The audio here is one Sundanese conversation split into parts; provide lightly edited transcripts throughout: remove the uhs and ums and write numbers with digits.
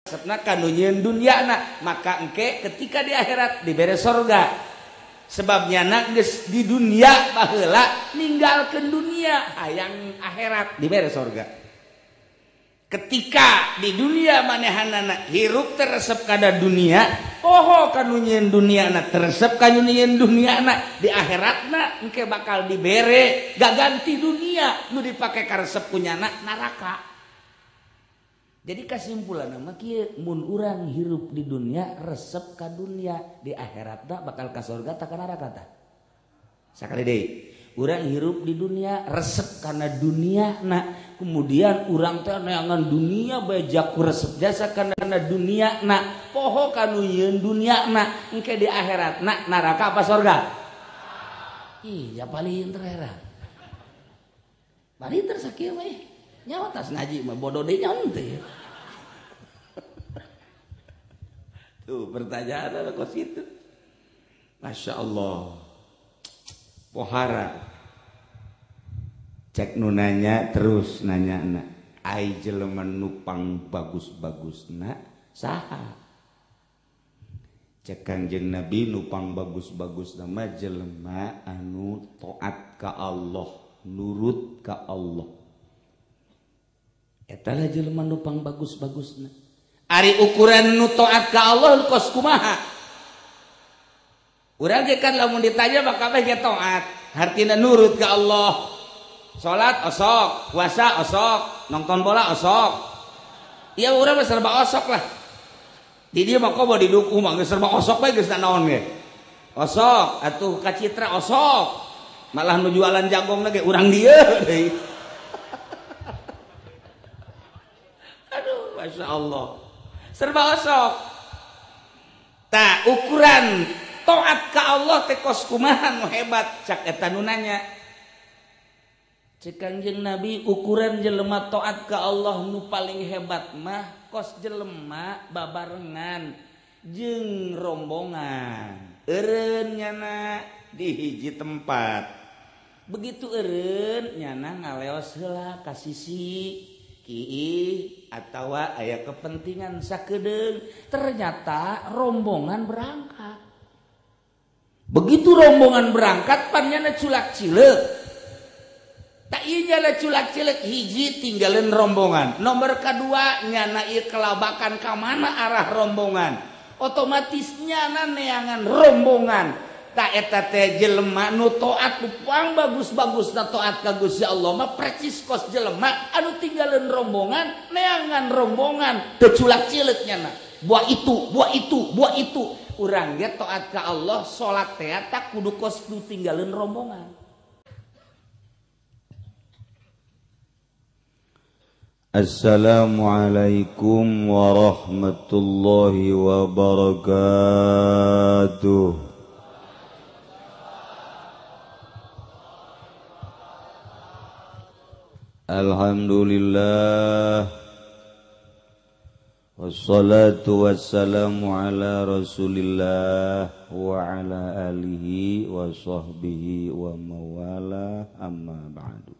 Resepna ka nu nyieun dunyana, maka engke ketika di akhirat dibere sorga. Sebabnya nak geus di dunia baheula ninggalkeun dunia hayang akhirat dibere sorga. Ketika di dunia manehanana hirup teresep kana dunia, poho ka nu nyieun duniana, teresep ka nu nyieun duniana, di akhiratna engke bakal dibere gaganti dunia nu dipake karesep ku nyana neraka. Jadi kesimpulan mah kieu, mun urang hirup di dunia resep ka dunia, di akhiratna bakal ka surga tak ka neraka tah. Sakali deui, urang hirup di dunia resep kana dunia na, kemudian urang teh neangan dunia bae jaku resep jasa kana dunia na, poho ka nu nyieun dunia na, engke di akhiratna neraka apa surga? Ih, ya paling terheran. Paling tersakieu mah. Nyawa tas ngaji mah bodoh deui nyawa teh. Tuh pertanyaan ada kos itu. Masya Allah. Pohara. Cek nu nanya terus nanya na. Ai jelema nupang bagus-bagusna saha? Cek Kangjeng Nabi nupang bagus-bagusna mah jelema anu taat ka Allah, nurut ka Allah. Eta lah jelema nupang bagus-bagusna. Ari ukuran nu taat ka Allah kos kumaha? Urang ge kan lamun ditanya mah kabeh ge taat, hartina nurut ka Allah. Salat osok, puasa osok, nonton bola osok. Iya urang mah serba osok lah. Di dieu mah komo didukung mah geus serba osok bae geus naon ge. Osok atuh ka Citra osok. Malah nu jualan jagongna ge urang dieu deui. Aduh, Masya Allah. Serba osok. Tah ukuran taat ka Allah teh kos kumaha nu hebat cak eta nu nanya. Cek Kangjeng Nabi ukuran jelema taat ka Allah nu paling hebat mah kos jelema babarengan jeung rombongan. Eureun nyana di hiji tempat. Begitu eureun nyana ngaleos heula ka sisi kiih atawa aya kepentingan sakedeung, ternyata rombongan berangkat. Begitu rombongan berangkat pan nyana culak cileuk. Tak ieu nyana culak cileuk hiji tinggalin rombongan. Nomor kedua nyana ieu kelabakan ka mana arah rombongan. Otomatis nyana neangan rombongan. Tak eta teh jelema nu taat nu pang bagus-bagusna taat ka Gusti Allah mah percis kos jelema anu tinggalin rombongan neangan rombongan teu culak cileuk nyana. Buah itu, buah itu, buah itu. Urang ge taat ka Allah salat teh tak kudu kos nu tinggalin rombongan. Assalamualaikum warahmatullahi wabarakatuh. Alhamdulillah, wassalatu wassalamu ala rasulillah wa ala alihi wa sahbihi wa mawala, amma ba'du.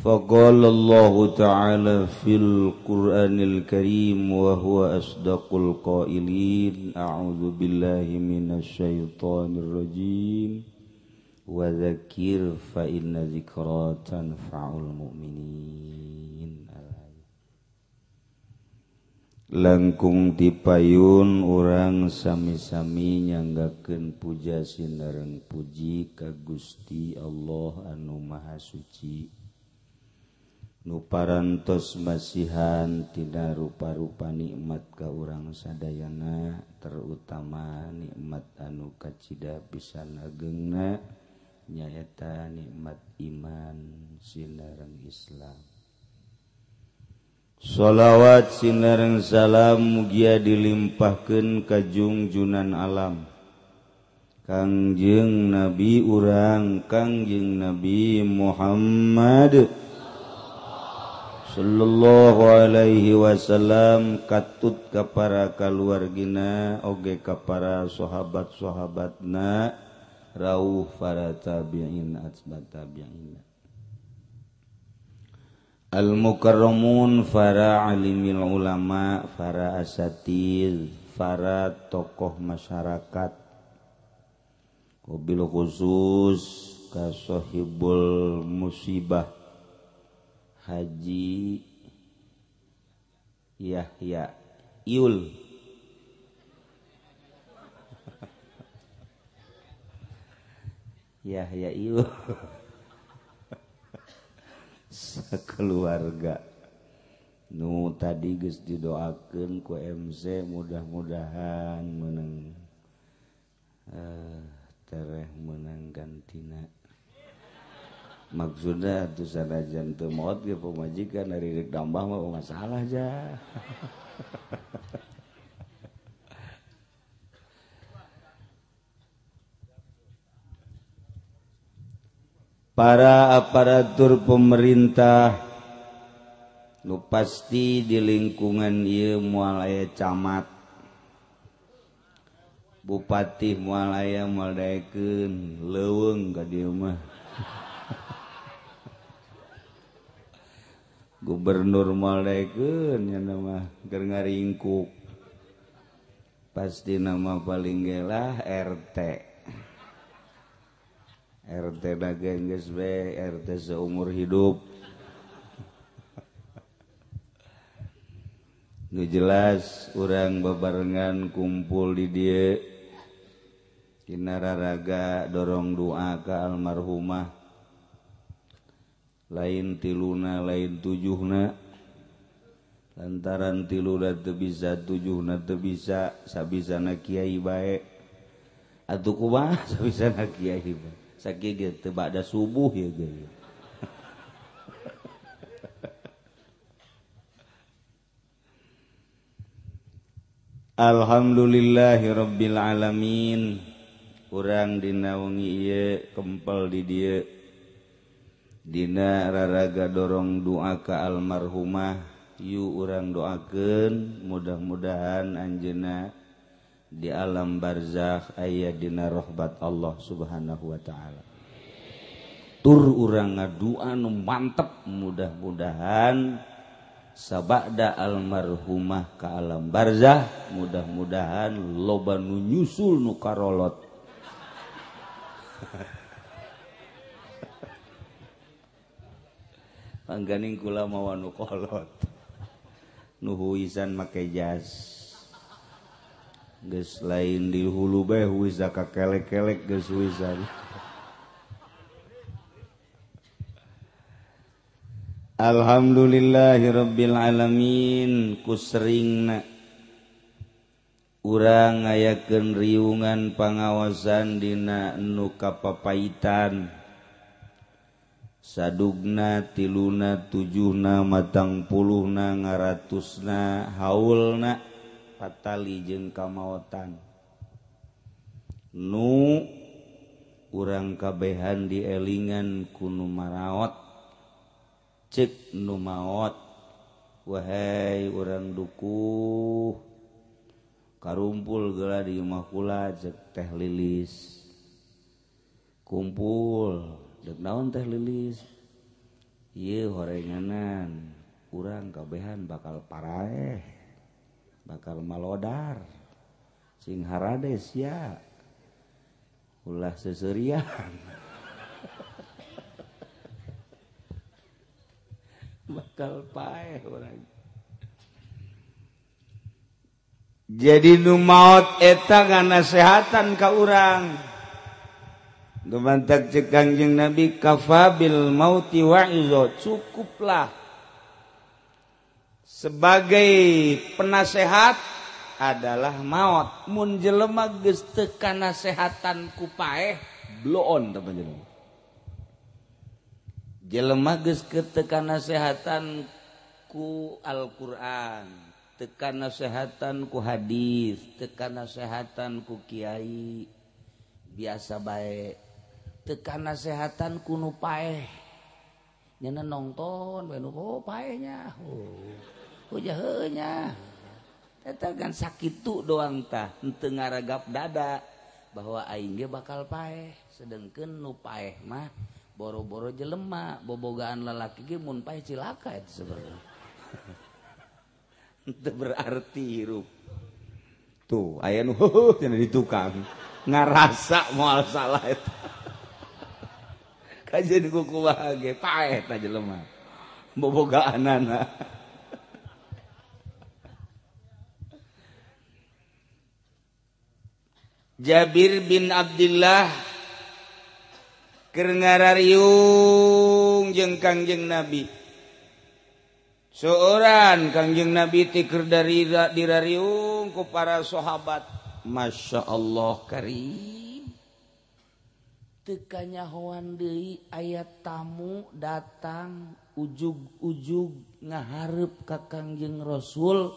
Faqala Allahu ta'ala fil Qur'anil Karim wa huwa asdaqul qailin, a'udzu billahi minasy syaithanir rajim. Wa dzakir fa inna dzikra tanfa'ul mu'minin. Langkung tipayun urang sami-sami nyanggakeun puja sinareng puji ka Gusti Allah anu Maha Suci, nu parantos masihan tina rupa-rupa nikmat ka urang sadayana, terutama nikmat anu kacida pisan agengna nyaeta nikmat iman sinareng Islam. Sholawat sinareng salam mugia dilimpahkeun ka jungjunan alam Kangjeng Nabi urang Kangjeng Nabi Muhammad sallallahu alaihi wasallam, katut ka para kaluargina oge ka para sahabat-sahabatna, rauh para tabi'in atba tabi'in. Al-mukarramun, para alimil ulama, para asatiz, para tokoh masyarakat, wabil khusus kasohibul musibah Haji Yahya Iul. Yahya Iul sekeluarga nu tadi geus didoakeun ku MC, mudah-mudahan menang tereh menang gantina. Maksudna atuh sanajan teu maot ge pamajikan ari rek nambah mah masalah ja. Para aparatur pemerintah nu pasti di lingkungan ieu moal aya camat, bupati moal aya, moal daekeun leuweung ka dieu mah. Gubernur moal daekeun nya mah keur ngaringkuk. Pasti nama paling gelah RT. RT dagang geus we, RT seumur hidup. Nu jelas urang babarengan kumpul di dieu dina raraga dorong doa ka almarhumah. Lain tiluna lain tujuhna, lantaran tiluna teu bisa tujuhna teu bisa, sabisana kiai bae. Atuh kumaha sabisana kiai bae? Sakieu ge teu ba'da subuh ya ge. Alhamdulillahirabbil alamin. Urang dina wengi ieu kempel di dieu dina raraga dorong doa ka almarhumah. Yu urang doakeun mudah-mudahan anjeunna di alam barzakh aya dina rahmat Allah Subhanahu wa taala. Tur urang ngadua nu mantep mudah-mudahan sabada almarhumah ka alam barzakh mudah-mudahan loba nu nyusul nu karolot. Pangganing kula mawa nu kolot nu huisan make jas. Geus lain di hulu bae huisa ka kelek-kelek geus huisan. Alhamdulillahirabbil alamin. Ku seringna urang ngayakeun riungan pangawasan dina nu kapapaitan. Sadugna, tiluna, tujuhna, matang puluhna, ngaratusna, haulna, patali jeung kamaotan. Nu urang kabehan dielingan ku nu maraot, ceuk nu maot, wahai urang dukuh karumpul geula di imah kula ceuk teh lilis. Kumpul deuk naon teh lilis? Ieu horenganan urang kabehan bakal paraeh, bakal malodar, sing harades ya, ulah seserian. Bakal paeh urang. Jadi nu maot eta nganasehatan ka urang. Gemantak cek Kangjeng Nabi kafabil mauti wa'izo, cukuplah sebagai penasehat adalah maut. Mun jelema geus teu kanasehatan ku paeh bloon teh jelema. Jelema geus teu kanasehatan ku Al-Qur'an, teu kanasehatan ku hadis, teu kanasehatan ku kiai, biasa bae. Teu kanasehatan ku nu paeh. Nya nonton we nu oh paehnya. Oh jaheunya. Eta kan sakitu doang tah, henteu ngaragap dada bahwa aing ge bakal paeh. Sedengkeun nu paeh mah Boro-boro jelema bobogaan lalaki ge mun paeh cilaka eta sebenarnya. Teu berarti hirup. Tuh aya nu heuh cenah di tukang ngarasa moal salah eta. Kajeun ku kumaha ge paeh ta jelema. Bobogaanana. Jabir bin Abdullah keur ngarariung jeung Kangjeng Nabi. Seorang Kangjeng Nabi teh keur dirariung ku para sahabat. Masya Allah karim. Teu kanyahoan deui aya tamu datang ujug-ujug ngahareup ka Kangjeng Rasul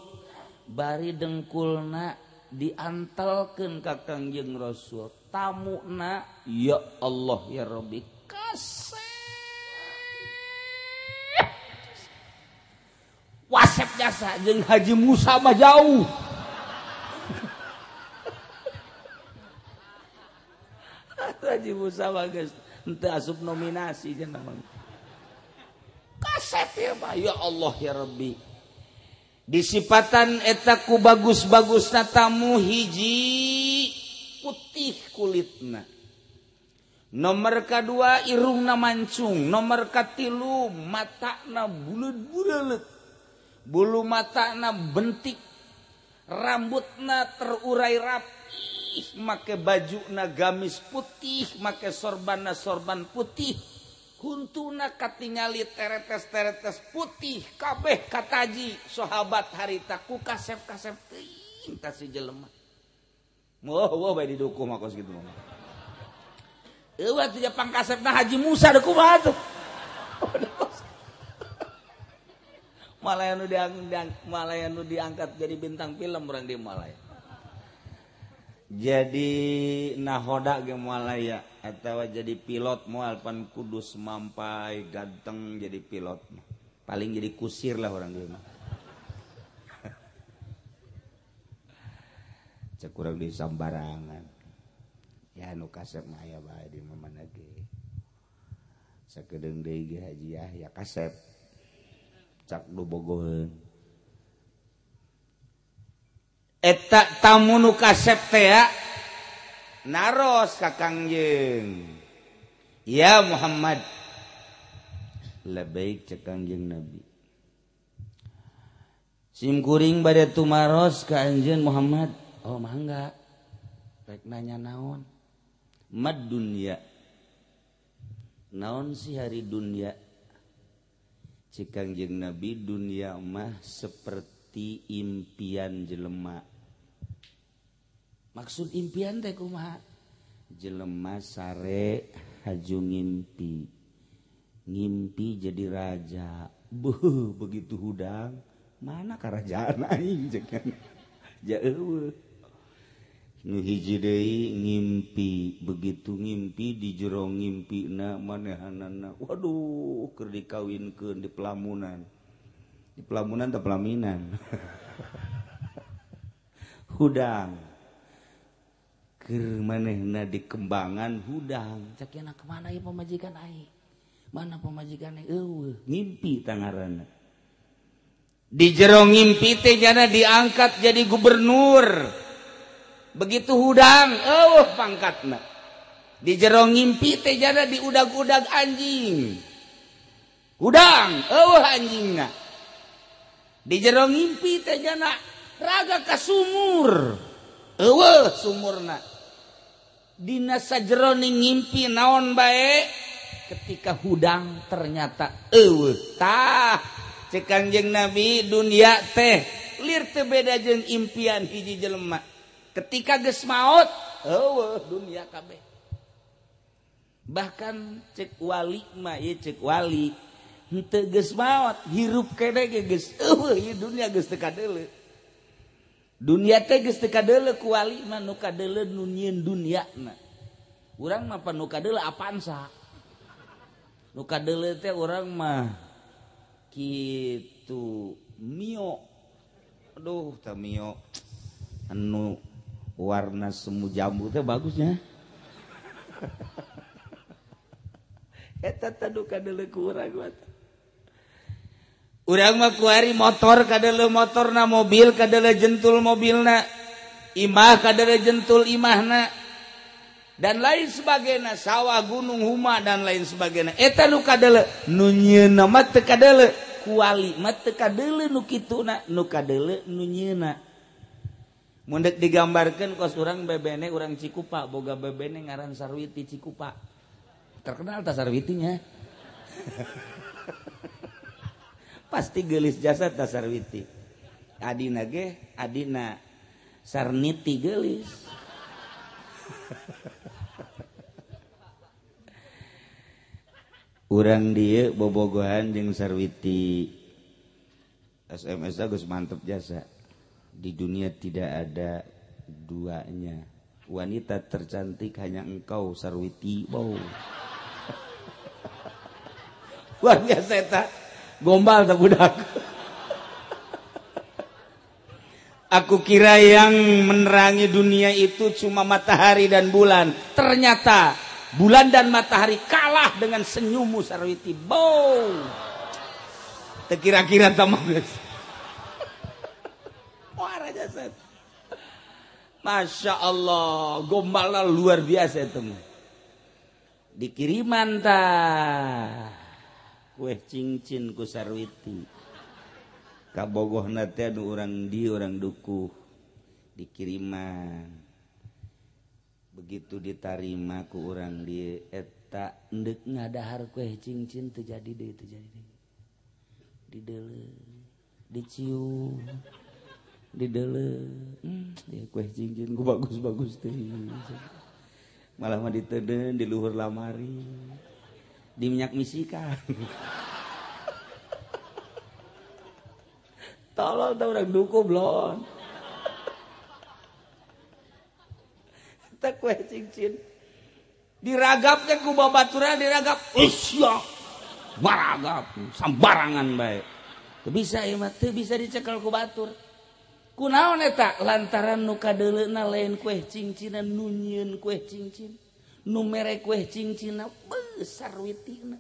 bari dengkulna diantelkeun ka Kangjeng Rasul. Tamuna ya Allah ya Rabbi kasep wasep jasa jeung Haji Musa mah jauh. Haji Musa mah geus henteu asup nominasi cenah mah. Kasep ya mah ya Allah ya Rabbi. Disipatan eta ku bagus-bagusna tamu hiji putih kulitna. Nomor kedua irungna mancung, nomor katilu matana buleud-buleut. Bulu matana bentik, rambutna terurai rapih, make bajuna gamis putih, make sorbanna sorban putih. Huntuna katingali teretes-teretes putih, kabeh kataji sahabat harita ku kasep-kasep teuing ta si jelema. Wah, wah bae didukung mah kos kitu mah. Eueuh atuh pangkasepna Haji Musa deuk kumaha tuh. Malah anu diangkat jadi bintang film urang di Malaya. Jadi nahoda ge Malaya atawa jadi pilot moal pan kudus mampai ganteng jadi pilot. Paling jadi kusir lah orang dia mah. Cek urang di sambarangan. Ya nu kasep mah aya bae di mana ge. Sakedeung deui ge Haji Yahya kasep. Cak nu bogoheun. Eta tamu nu kasep teh naros ka Kangjeng. Ya Muhammad. Labbaik cek Kangjeng Nabi. Sim kuring bade tumaros ka anjeun Muhammad. Oh mangga. Rek nanya naon? Mad dunya. Naon sih hari dunya? Cek Kangjeng Nabi dunya mah seperti impian jelema. Maksud impian teh kumaha? Jelema sare haju ngimpi. Ngimpi jadi raja. Beuh, begitu hudang, mana karajaan aing jeung ja eueuh. Nu hiji deui ngimpi, begitu ngimpi di jero ngimpina manehanana. Waduh, keur dikawinkeun di pelamunan. Di pelamunan atau pelaminan. Hudang. Keur manehna di kembangan hudang. Cek cenah kemana ieu pamajikan aing? Mana pamajikan aing? Eueuh, ngimpi tangaranna. Di jero ngimpi teh jana diangkat jadi gubernur. Begitu hudang, eueuh pangkatna. Di jero ngimpi teh jana diudag-udag anjing. Hudang, eueuh anjingna. Di jero ngimpi teh jana raga ka sumur. Eueuh sumurna. Dina sajeroning ngimpi naon bae ketika hudang ternyata eueuh. Tah cek Kangjeng Nabi dunia teh lir teu beda jeung impian hiji jelema. Ketika geus maot eueuh dunia kabeh. Bahkan cek wali mah ieu cek wali henteu geus maot hirup keneh ge geus eueuh ieu dunia geus teu kadeuleu. Dunia teh geus teu kadeuleu ku wali mah nu kadeuleu nu nyieun duniana. Urang mah pan nu kadeuleu Avanza. Nu kadeuleu teh urang mah kitu Mio. Aduh teh Mio anu warna semu jambu teh bagusnya. Eta tadu kadeuleu ku urang mah. Urang mah kuari motor kadeuleu motorna, mobil kadeuleu jentul mobilna, imah kadeuleu jentul imahna, dan lain sebagainya, sawah, gunung, huma dan lain sebagainya. Eta nu kadeuleu, nu nyieunna mah teu kadeuleu, kuali mah teu kadeuleu nu kituna, nu kadeuleu nu nyieunna. Mun deuk digambarkeun kos urang bebene urang Cikupa, boga bebene ngaran Sarwiti Cikupa. Terkenal ta Sarwitinya. Pasti geulis jasa ta Sarwiti. Adina ge adina Sarniti geulis. Urang dieu bobogohan jeung Sarwiti. SMS geus mantep jasa. Di dunia tidak ada duanya. Wanita tercantik hanya engkau Sarwiti. Wow. Luar biasa eta. Gombal tak budak. Aku kira yang menerangi dunia itu cuma matahari dan bulan. Ternyata bulan dan matahari kalah dengan senyummu Sarwiti. Bow. Tekira-kira tamah geus. Wah raja. Masya Allah, gombalnya luar biasa itu. Dikiriman ta kue cincin ku Sarwiti. Kabogohna teh anu urang di urang dukuh dikiriman. Begitu ditarima ku urang di eta endek ngadahar kue cincin teu jadi deui, teu jadi deui. Dideuleu, dicium, dideuleu. Ya kue cincin ku bagus-bagus teh. Malah mah diteuden di luhur lamari. Di minyak misikan. Tolol tau orang duku blon. Eta kue cincin diragapnya ku babaturan, diragap. Isya. Baragap sambarangan bae. Teu bisa ieu mah, teu bisa dicekel ku batur. Kunaon eta? Lantaran nu kadeuleuna lain kue cincinan, nu nyieun kue cincin, nu mere kue cincinna beuh Sarwitina.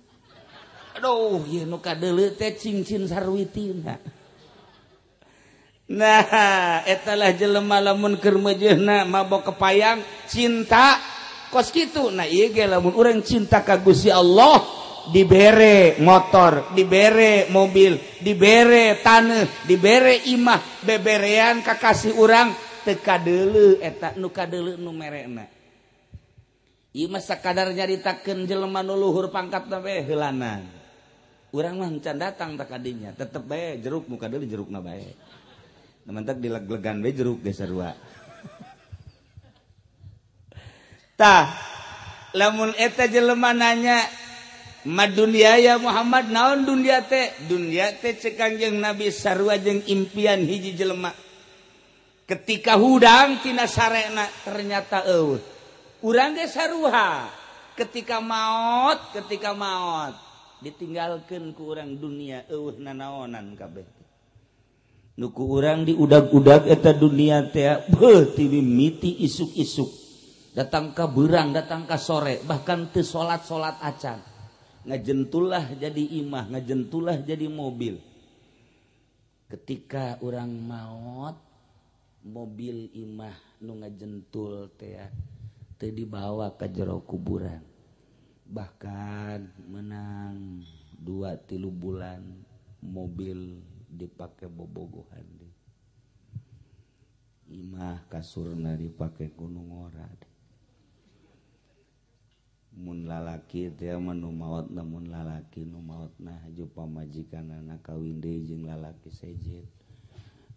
Aduh, ieu nu kadeuleu teh cincin Sarwitina. Nah, etalah jelema lamun keur meujeuhna mabok kepayang cinta kos kitu. Nah, ieu ge lamun urang cinta ka Gusti Allah, dibere motor, dibere mobil, dibere taneuh, dibere imah, beberean kakasih urang teu kadeuleu eta nu kadeuleu nu merena. Ieu mah sakadar nyaritakeun jelema nu luhur pangkatna bae heulanan. Urang mah can datang ta kadinya, tetep bae jeruk nu kadeuleu jerukna bae. Mentak dileg-legan bae jeruk ge sarua. Tah, lamun eta jelema nanya, "Ma dunya ya Muhammad, naon dunya teh?" Dunya teh cek Kangjeng Nabi sarua jeung impian hiji jelema. Ketika hudang tina sarena ternyata eueuh. Urang ge sarua. Ketika maot ditinggalkeun ku urang dunia eueuh nanaonan kabeh. Nu ku urang diudag-udag eta dunia teh beuh ti mimiti isuk-isuk datang ka beurang, datang ka sore, bahkan teu salat-salat acan. Ngajentulah jadi imah, ngajentulah jadi mobil. Ketika urang maot, mobil imah nu ngajentul teh teu dibawa ka jero kuburan. Bahkan menang 2-3 bulan mobil dipake bobogohan deh. Imah kasurna dipake gunung ora deh. Mun lalaki teh mah nu maotna, mun lalaki nu maotna haju pamajikanana kawin deui jeung lalaki sejen.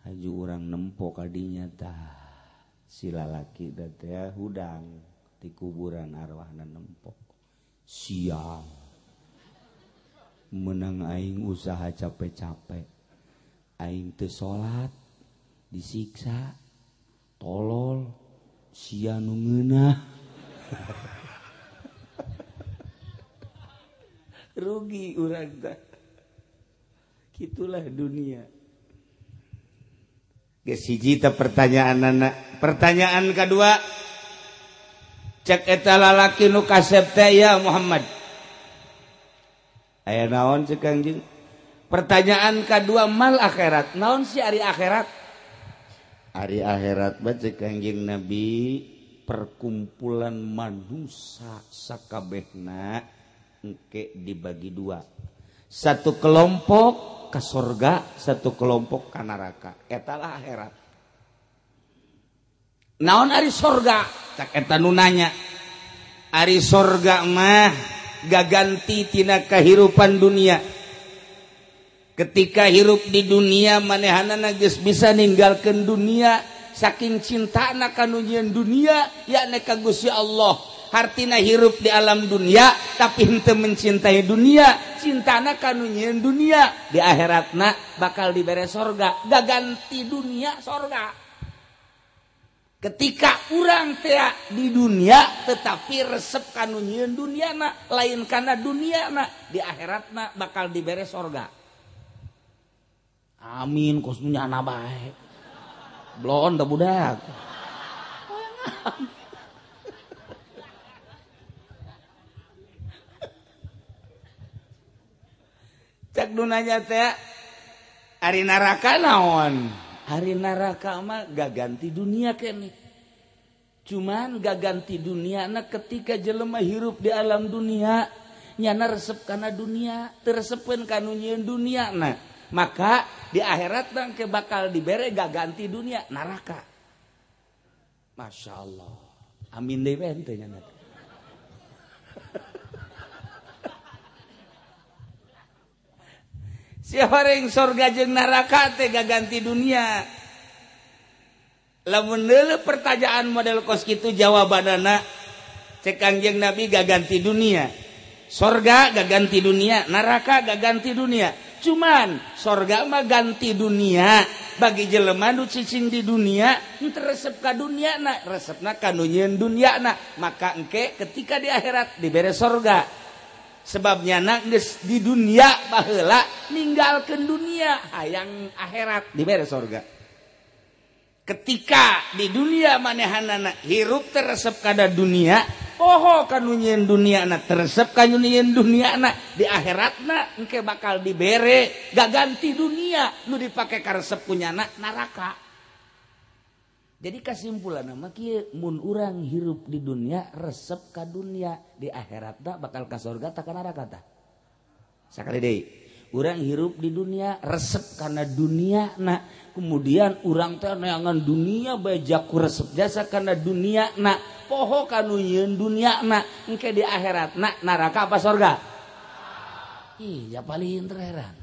Haju urang nempo kadinya tah si lalaki teh hudang di kuburan arwahna nempok. Sial. Menang aing usaha capek-capek. Aing teu salat, disiksa, tolol, sia nu ngeunah. Rugi urang teh. Kitulah dunia. Geus hiji teh pertanyaanana. Pertanyaan kedua, cek eta lalaki nu kasep teh ya Muhammad. Aya naon cek Kangjeng? Pertanyaan kedua mal akhirat. Naon sih ari akhirat? Ari akhirat mah cek Kangjeng Nabi perkumpulan manusia sakabehna engke dibagi dua. Satu kelompok ke surga, satu kelompok ke neraka. Eta lah akhirat. Naon ari sorga? Cak eta nu nanya. Ari sorga mah gaganti tina kehidupan dunia. Ketika hirup di dunia manehanana geus bisa ninggalkeun dunia, saking cintana ka nu nyieun dunia yakni ka Gusti Allah. Hartina hirup di alam dunia tapi henteu mencintai dunia, cintana ka nu nyieun dunia. Di akhiratna bakal dibere sorga, gaganti dunia sorga. Ketika urang tea di dunia tetapi resep ka nu nyieun duniana, lain kana duniana, di akhiratna bakal dibere sorga. Amin, kos nu nyana bae. Blon da budak. Cek nu nanya teh ari neraka naon? Ari neraka mah gaganti dunia kene. Cuman gaganti dunia na ketika jelema hirup di alam dunia nyana resep kana dunia, teu resepeun ka nu nyieun dunia na. Maka di akhirat ke bakal dibere gaganti dunia neraka. Masya Allah. Amin deui we henteu nya. Siapa yang sorga jeung neraka teh gaganti dunia. Lamun deuleu pertanyaan model kos kitu jawabanana cek Kangjeng Nabi gaganti dunia. Sorga gaganti dunia, neraka gaganti dunia. Cuman sorga mah ganti dunia bagi jelema nu cicing di dunia henteu resep ka dunia na, resepna ka nu nyieun dunia na. Maka engke ketika di akhirat dibere sorga. Sebabnya na geus di dunia baheula ninggalkeun dunia hayang akhirat dibere sorga. Ketika di dunia manehanana hirup teresep kana dunia, poho ka nu nyieun dunia na, teresep ka nu nyieun dunia na, di akhiratna engke bakal dibere gaganti dunia nu dipake karesep ku nyana neraka. Jadi kesimpulanna mah kieu, mun urang hirup di dunia resep ka dunia, di akhiratna bakal ka surga ta ka neraka tah. Sakali deui, urang hirup di dunia resep kana dunia na, kemudian urang teh neangan dunia bae jaku resep jasa kana dunia na, poho ka nu nyieun dunia na, engke di akhiratna neraka apa surga? Ih, ja paling heran.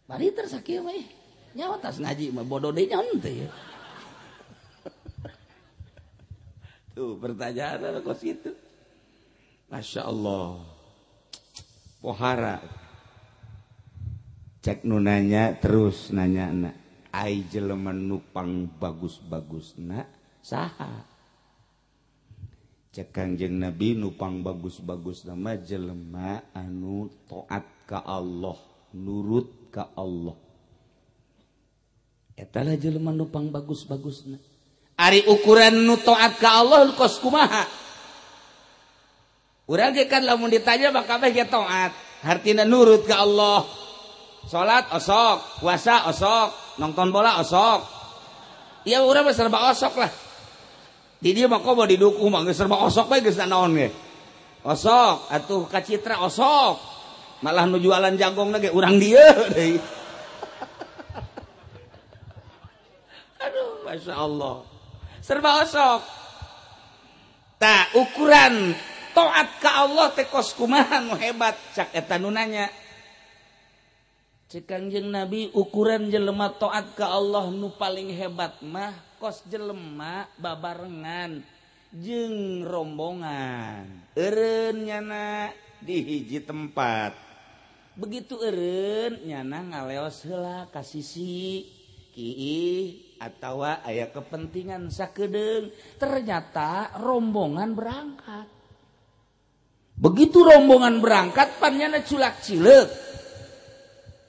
Bari teh sakieu mah nyawa tas ngaji mah bodoh deui nya henteu. Tuh pertanyaan kos itu. Masya Allah. Pohara. Cek nu nanya terus nanya na. Ai jelema nu pang bagus-bagusna saha? Cek Kangjeng Nabi nupang bagus-bagusna mah jelema anu taat ka Allah, nurut ka Allah. Eta lah jelema nupang bagus-bagusna. Ari ukuran nu taat ka Allah kos kumaha? Urang ge kan lamun ditanya mah kabeh ge taat, hartina nurut ka Allah. Salat osok, puasa osok, nonton bola osok. Ya urang mah serba osok lah. Di dieu mah komo didukung mah geus serba osok bae geus naon ge. Osok atuh ka Citra osok. Malah nu jualan jagongna ge urang dieu deui. Aduh, Masya Allah. Serba osok. Tah ukuran taat ka Allah teh kos kumaha nu hebat cak eta nu nanya. Cek Kangjeng Nabi ukuran jelema taat ka Allah nu paling hebat mah kos jelema babarengan jeung rombongan. Eureun nyana di hiji tempat. Begitu eureun nyana ngaleos heula ka sisi kiih atawa aya kepentingan sakedeung, ternyata rombongan berangkat. Begitu rombongan berangkat pan nyana culak cileuk.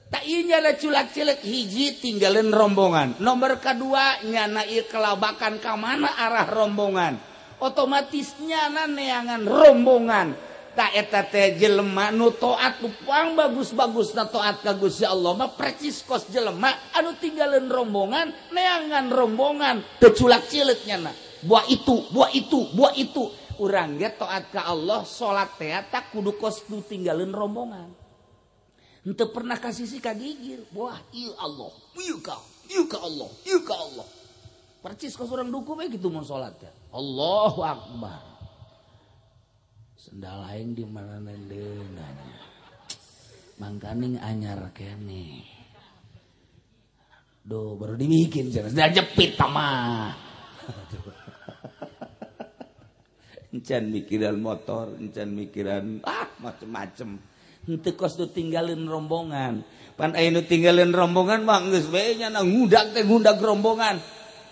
Tak ieu nyana culak cileuk hiji tinggalin rombongan. Nomor kedua nyana ieu kelabakan ka mana arah rombongan. Otomatis nyana neangan rombongan. Tak eta teh jelema nu taat nu pang bagus-bagusna taat ka Gusti Allah mah percis kos jelema anu tinggalin rombongan neangan rombongan teu culak-cileuk nyana. Buah itu, buah itu, buah itu. Urang ge taat ka Allah salat teh tak kudu kos nu tinggalin rombongan. Henteu pernah ka sisi ka gigir. Wah, ieu Allah, ieu ka, ieu ka Allah, ieu ka Allah. Percis kos urang duku we kitu mun salat teh. Allahu Akbar. Sendal aing di mana nanya. Mangkaning anyar kene. Duh, baru dibikin cenah. Sudah jepit mah. Encan mikiran motor, encan mikiran macem-macem. Henteu kos nu tinggalin rombongan. Pan aya nu tinggalin rombongan mah geus bae nya ngudak teh ngudak rombongan.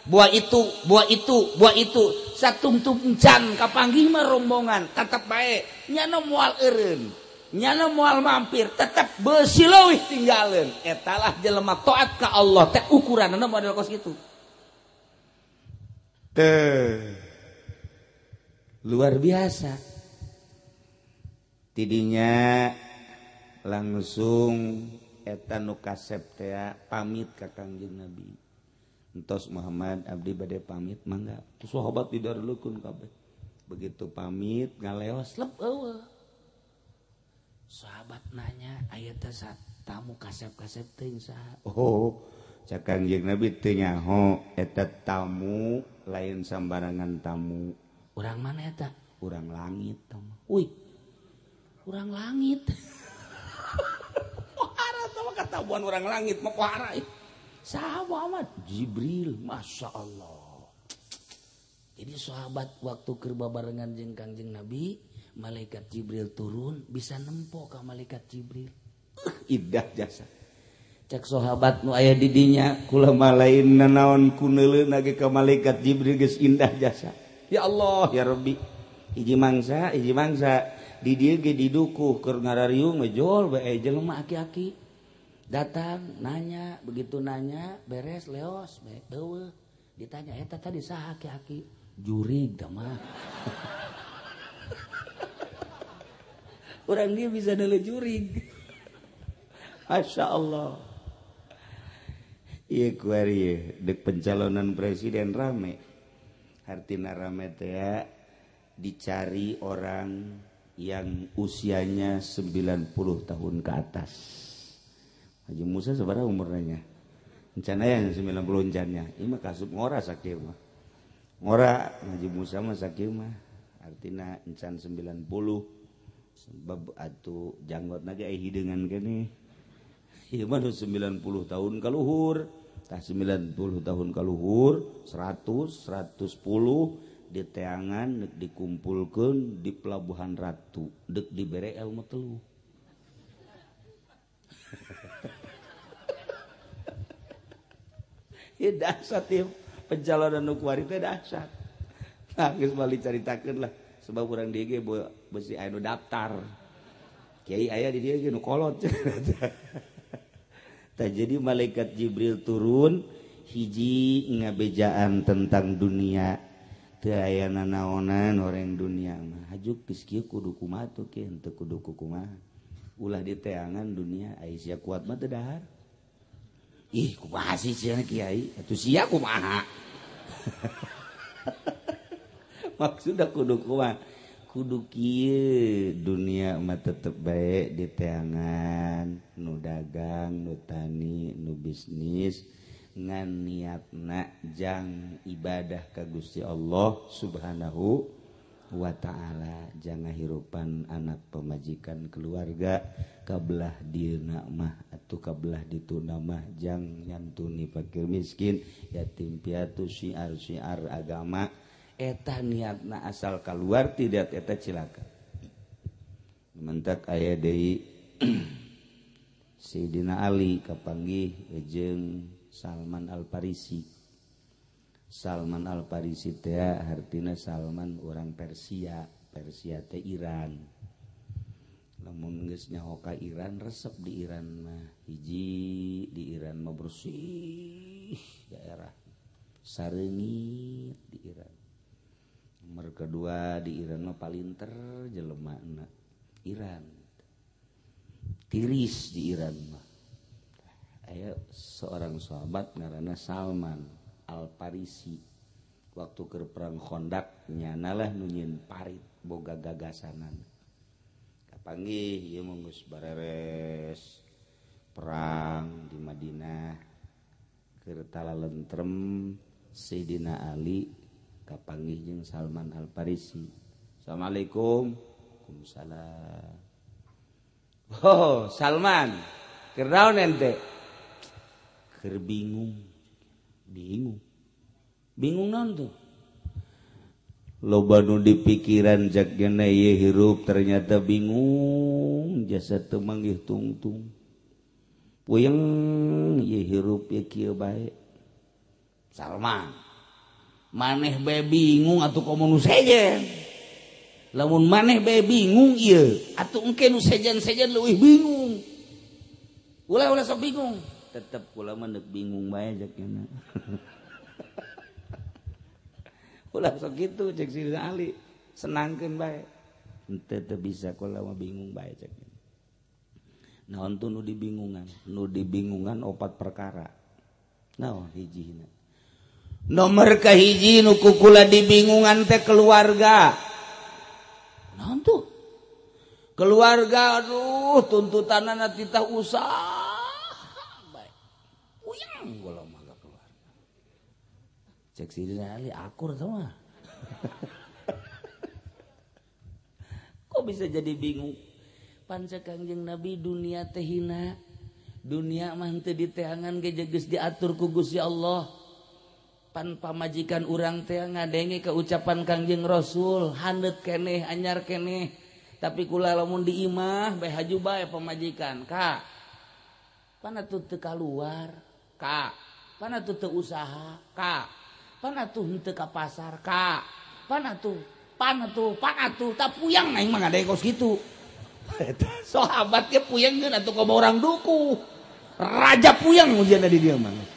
Buah itu, buah itu, buah itu. Satungtung encan kapanggih mah rombongan, tetep bae. Nyana moal eureun, nyana moal mampir, tetep beusi leuwih tinggalin. Etalah jelema taat ka Allah teh ukuranna model kos kitu. Teh luar biasa. Tidinya langsung eta nu kasep teh pamit ka Kangjeng Nabi. Entos Muhammad abdi bade pamit mangga. Ku sahabat didarulukun kabeh. Begitu pamit ngaleos lep eueuh. Sahabat nanya aya teh tamu kasep-kasep teh saha? Oh, cak Kangjeng Nabi teu nyaho eta tamu lain sambarangan tamu. Urang mana eta? Urang langit tamu. Wih. Urang langit. Pohara teh katabuan urang langit mah pohara. Saha Muhammad? Jibril, Masya Allah. Jadi sahabat waktu keur babarengan jeung Kangjeng Nabi, malaikat Jibril turun bisa nempo ka malaikat Jibril. Indah jasa. Cek sahabat nu aya di dinya kula mah lain nanaon kuneuleuna ge ka malaikat Jibril geus indah jasa. Ya Allah ya Rabbi. Hiji mangsa di dieu ge didukuh keur ngarariung ngejol bae jelema aki-aki. Datang nanya, begitu nanya beres leos bae eueuh. Ditanya eta tadi saha aki-aki? Jurig tah mah. Urang dia bisa neuleuh jurig. Masya Allah. Ieu kuari ieu dek pencalonan presiden rame. Hartina rame teh dicari orang yang usianya 90 tahun ke atas. Haji Musa sabaraha umurnya? Encan aya 90 encannya. Ieu mah kasup ngora sakieu mah. Ngora Haji Musa mah sakieu mah. Artina encan 90. Sebab atuh janggotna ge aya hideungan keneh. Ieu mah 90 tahun kaluhur. Tah 90 tahun kaluhur, 100, 110 diteangan dek dikumpulkeun di Pelabuhan Ratu, dek dibere ilmu telu. Ya dahsyat ya pencalonan nu kuari teh dahsyat. Nah, geus bali caritakeun lah sebab urang dieu ge beusi aya nu daftar. Kiai aya di dieu ge nu kolot. Tah jadi malaikat Jibril turun hiji ngabejaan tentang dunia. Teu aya nanaonan orang dunia mah. Hajuk geus kieu kudu kumaha tuh kieu henteu kudu kumaha. Ulah diteangan dunia ai sia kuat mah teu dahar. Ih kumaha sih sia kiai atuh sia kumaha. Maksudna kudu kumaha? Kudu kieu dunia mah tetep bae diteangan nu dagang, nu tani, nu bisnis ngan niatna jang ibadah ka Gusti Allah Subhanahu wa ta'ala, jangan hirupan anak pemajikan keluarga kabelah dieuna mah atuh kabelah dituna mah jang nyantuni fakir miskin yatim piatu syiar-syiar agama eta niatna asal keluar tidak eta cilaka. Mentak aya deui Sayyidina Ali kapanggih jeung Salman Al-Farisi. Salman Al-Farisi teh hartina Salman orang Persia, Persia teh Iran. Lamun geus nyaho ka Iran resep di Iran mah. Hiji di Iran mah bersih daerah. Sareungit di Iran. Nomor kedua di Iran mah palinter jelemana. Iran. Tiris di Iran mah. Aya seorang sahabat ngaranna Salman Al-Farisi. Waktu keur perang Khandaq nyanalah nu nyieun parit boga gagasanan. Kapanggih ieu mah geus bareres perang di Madinah keur talalentrem Sayyidina Ali kapanggih jeung Salman Al-Farisi. Assalamualaikum. Waalaikumsalam. Oh, Salman, keur naon ente? Keur bingung. Bingung. Bingung naon tuh? Loba nu dipikiran jak geuna ieu hirup ternyata bingung jasa teu manggih tungtung. Puyeng ieu hirup ieu kieu bae. Salman, maneh bae bingung atuh komo nu sejen. Lamun maneh bae bingung ieu, atuh engke nu sejen-sejen leuwih bingung. Ulah-ulah sok bingung. Tetep kula mah deuk bingung bae jak nya. Ulah sok kitu cek si Ali, senangkeun bae. Henteu teu bisa kula mah bingung bae cek. Naon tuh nu dibingungan? Nu dibingungan opat perkara. Naon hijina? Nomor kahiji nu kukula dibingungan teh keluarga. Naon tuh? Keluarga aduh tuntutanana titah usah bae. Puyeng kula mah ka keluarga. Cek Sidina Ali akur sama. Kok bisa jadi bingung? Pan cek Kangjeng Nabi dunia teh hina. Dunia mah henteu diteangan ge geus diatur ku Gusti Allah. Pan pamajikan urang teh ngadenge ke ucapan Kangjeng Rasul, haneut keneh anyar keneh. Tapi kula lamun di imah bae haju bae pamajikan, Kak. Pan atuh teu kaluar, Kak. Pan atuh teu usaha, Kak. Pan atuh henteu ka pasar, Kak. Pan atuh, pan atuh, pan atuh, tak puyang aing mah ngadenge kos kitu. Sahabat ge puyengkeun atuh komo urang duku. Raja puyeng ujian di dieu mah.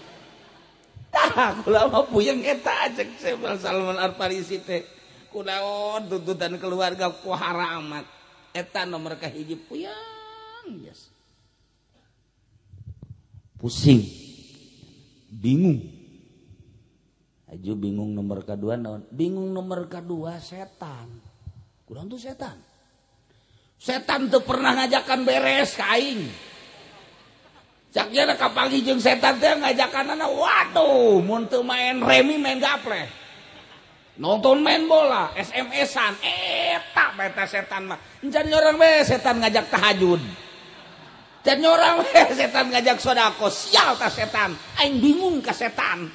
Tah kula mah puyeng eta cek Salman Al-Farisi teh. Kunaon tuntutan keluarga ku haramat. Eta nomor kahiji puyeng yes. Pusing. Bingung. Aju bingung nomor kedua naon? Bingung nomor kedua setan. Kunaon tuh setan? Setan tuh pernah ngajakan beres ka aing. Cak nya kapanggih jeung setan teh ngajakanana waduh mun teu main remi main gaple. Nonton main bola, SMS-an, eta bae ta setan mah. Encan nyorang we setan ngajak tahajud. Encan nyorang we setan ngajak sedekah, sial ta setan. Aing bingung ka setan.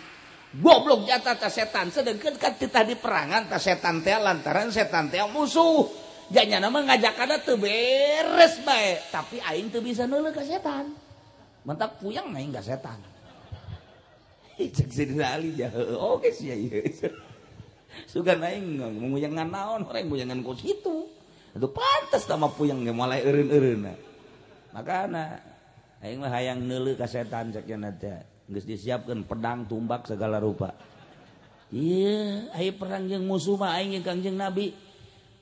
Goblok jatah ta setan, sedengkeun kan titah di perangan ta setan teh lantaran setan teh musuh. Janyana mah ngajakana teu beres bae, tapi aing teu bisa neuleuh ka setan. Mentak puyeng aing ka setan. Cek Sidina Ali ja oke sia ieu. Sugan aing nguyangan naon orang nguyangan kos kitu. Atuh pantes tah mah puyeng ge mulai eureun-eureunna. Makana aing mah hayang neuleuh ka setan cek nya teh. Geus disiapkeun pedang, tumbak segala rupa. Ieu aya perang jeung musuh mah aing jeung Kangjeng Nabi.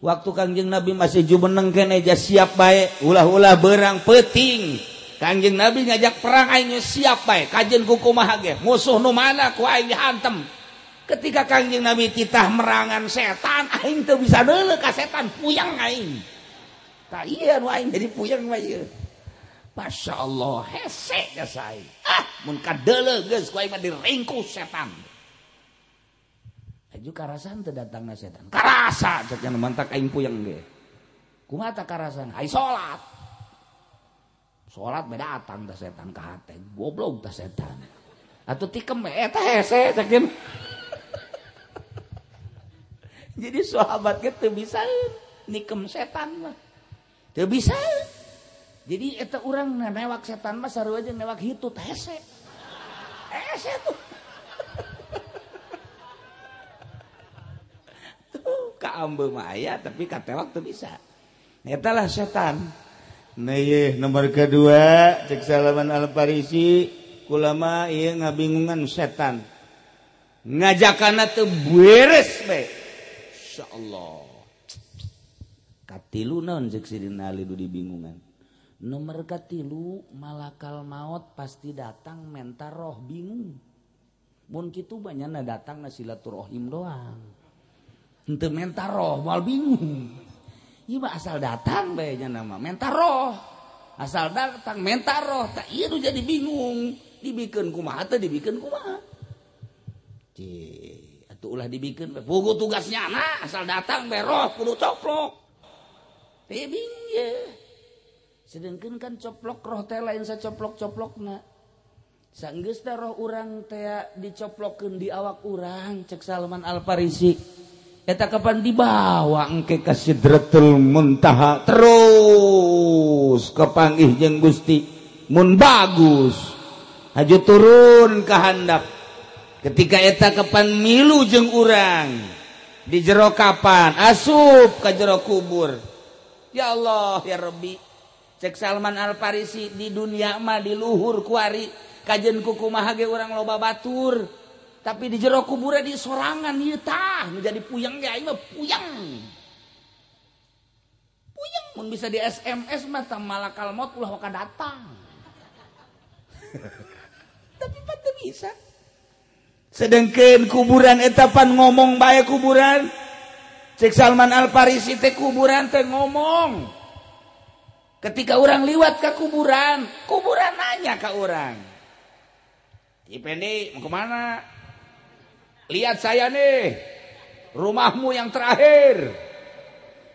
Waktu Kangjeng Nabi masih jumeneng keneh ja siap bae, ulah-ulah berang peuting. Kangjeng Nabi ngajak perang aing siap bae, kajeun ku kumaha ge, musuh nu mana ku aing dihantem. Ketika Kangjeng Nabi titah merangan setan, aing teu bisa neuleuh ka setan, puyeng aing. Tah ieu nu aing jadi puyeng mah ieu. Masya Allah, hese jasa aing. Ah, mun kadeuleuh geus ku aing mah diringkus setan. Aju karasan teu datangna setan. Karasa cek nya mantak aing puyeng ge. Kumaha tah karasan? Ai salat. Salat bae datang tah setan ka hate. Goblok tah setan. Atuh tikem bae eta hese cek nya. Jadi sahabat ge teu bisa nikem setan mah. Teu bisa. Jadi eta urang newak setan mah sarua jeung newak hitut hese. Hese tuh. Tuh kaambe mah aya tapi katewak teu bisa. Eta lah setan. Nah ieu nomor kedua cek Salman Al-Farisi kulama ieu ngabingungan setan. Ngajakanna teu beres bae. Insyaallah. Katilu naon cek Sidina Ali du dibingungan. Nomor katilu malakal maut pasti datang menta roh bingung. Mun kitu banyana datang na silaturahim doang. Henteu menta roh moal bingung. Ieu mah asal datang bae nya mah menta roh. Asal datang menta roh tah ieu nu jadi bingung. Dibikeun kumaha teh dibikeun kumaha. Cih, atuh ulah dibikeun bae. Puguh tugasnya na asal datang bae roh kudu coplok. Teh bingung ye. Sedangkan kan coplok roh teh lain sacoplok-coplokna. Sanggeus teh roh urang teh dicoplokkeun di awak urang cek Salman Al Farisi. Eta kapan dibawa engke ka Sidratul Muntaha terus kepanggih jeung Gusti mun bagus haju turun ka handap. Ketika eta kapan milu jeung urang di jero kapan asup ka jero kubur. Ya Allah ya Rabbi. Cek Salman Al Farisi di dunia mah di luhur kuari kajen kukumaha ge urang loba batur tapi di jero kuburan di sorangan ieu tah nu jadi puyeng ge aing mah puyeng. Puyeng mun bisa di SMS mah tah malakal maut ulah waka datang. Tapi pan teu bisa. Sedengkeun kuburan eta pan ngomong bae kuburan. Cek Salman Al Farisi teh kuburan teh ngomong. Ketika orang liwat ke kuburan, kuburan nanya ke orang. Ipendi mau kemana? Lihat saya nih, rumahmu yang terakhir,